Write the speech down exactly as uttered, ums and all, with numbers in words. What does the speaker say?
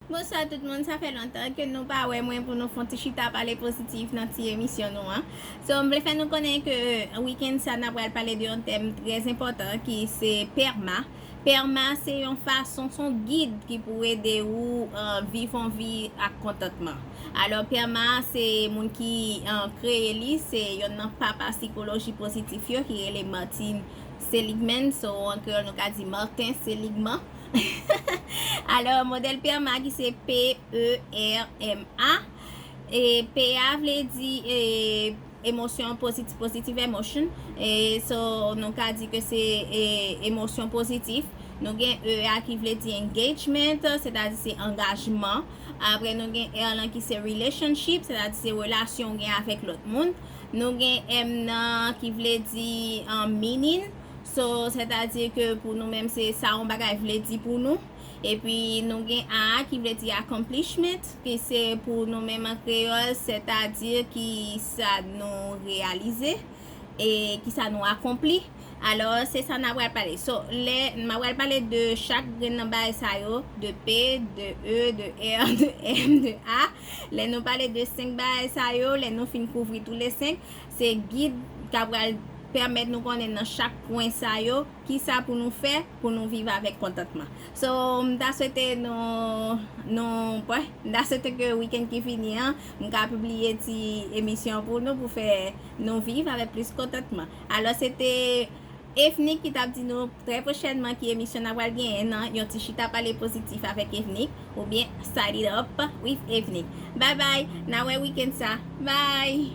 Bonswa tout moun, sa fè lontan ke nou pa wè mwen pou nou fè yon ti chita pale pozitif nan ti emisyon nou an. So, m vle fè nou konnen ke wikenn sa n ap pral pale de yon tèm trè enpòtan ki se pèma. Pèma se yon fason, se yon gid ki pou ede ou uh, viv yon vi ak kontantman. Alò, pèma se moun ki uh, kreye li, se yon nan papa sikoloji pozitif yo ki rele Martin Seligman. So, an kreyòl nou ka di Martin Seligman. Alò, modèl pèma ki se P E R M A. E P A vle di e, emosyon pozitif, positive emotion. E so, nou ka di ke se e, emosyon pozitif. Nou gen E a ki vle di engagement, sètadi se angajman. Apre nou gen R lan ki se relationship, sètadi se relasyon ou gen avèk lòt moun. Nou gen M nan ki vle di um, meaning. So, sètadi ke pou nou menm se sa yon bagay vle di pou nou. Epi nou gen A ki vle di accomplishment, ki se pou nou menm an kreyòl, sètadi ki sa nou reyalize e ki sa nou akonpli. Alò, se sa n ap pral pale. So, lè m ap pral pale de chak grenn nan bagay sa yo, de P, de E, de R, de M, de A. Lè nou pale de senk bagay sa yo, lè nou fin kouvri tou le senk, se gid k ap pral pèmèt nou konnen nan chak pwen sa yo, kisa pou nou fè pou nou viv avèk kontantman. So, m ta swete nou, nou, bon, m ta swete ke wikenn ki vini an, m ka pibliye ti emisyon pou nou, pou fè nou viv avèk plis kontantman. Alò, se te Evnik ki t ap di nou trè pwochènman ki emisyon n ap pral genyen nan yon ti chita pale pozitif avèk Evnik, oubyen Start It Up with Evnik. Bye bye, n a wè wikenn sa. Bye!